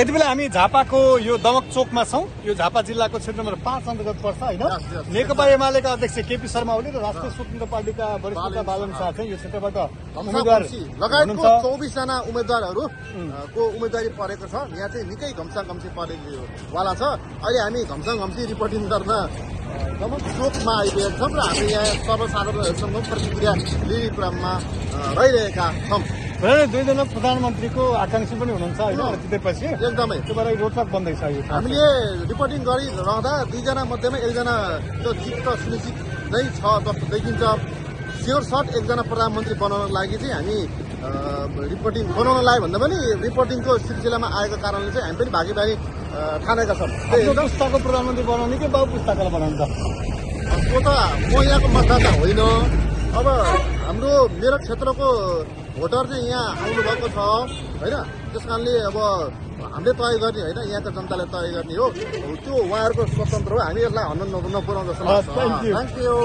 यति बेला हामी झापाको यो दमक चोकमा छौँ। यो झापा जिल्लाको क्षेत्र नम्बर 5 अन्तर्गत पर्छ होइन। नेकपा एमालेका अध्यक्ष केपी शर्मा ओली र राष्ट्रिय स्वतन्त्र पार्टीका वरिष्ठ नेता बालन शाह चाहिँ यो क्षेत्रबाट उम्मेदवार लगायतको 24 जना उम्मेदवारहरू को उम्मेदवारी परेको छ। यहाँ चाहिँ निकै घम्साघम्सी परेवाला छ। अहिले हामी घम्साघम्सी रिपोर्टिङ गर्न दमक चोकमा आइपुगेका छौँ र हामी यहाँ सर्वसाधारणहरूसँग प्रतिक्रिया लिने क्रममा रहिरहेका छौँ। दुईजना प्रधानमन्त्रीको आकांक्षी पनि हुनुहुन्छ होइन जितेपछि एकदमै त्यो भएर रोचक बन्दैछ यो। हामीले रिपोर्टिङ गरिरहँदा दुईजना मध्येमा एकजना त्यो जित त सुनिश्चित नै छ जस्तो देखिन्छ। स्योर सर्ट एकजना प्रधानमन्त्री बनाउनको लागि चाहिँ हामी रिपोर्टिङ बनाउन लाग्यो भन्दा पनि रिपोर्टिङको सिलसिलामा आएको कारणले चाहिँ हामी पनि भागीदारी ठानेका छौँ। पुस्ताको प्रधानमन्त्री बनाउने कि बाबु पुस्ताकोलाई बनाउँछ त्यो त म यहाँको मतदाता होइन। अब हाम्रो मेरो क्षेत्रको भोटर चाहिँ यहाँ आउनुभएको छ होइन। त्यस कारणले अब हामीले तय गर्ने होइन, यहाँको जनताले तय गर्ने हो। त्यो उहाँहरूको स्वतन्त्र हो, हामी यसलाई हन्न नपुर्याउँ जस्तो लाग्छ। Thank you. Thank you.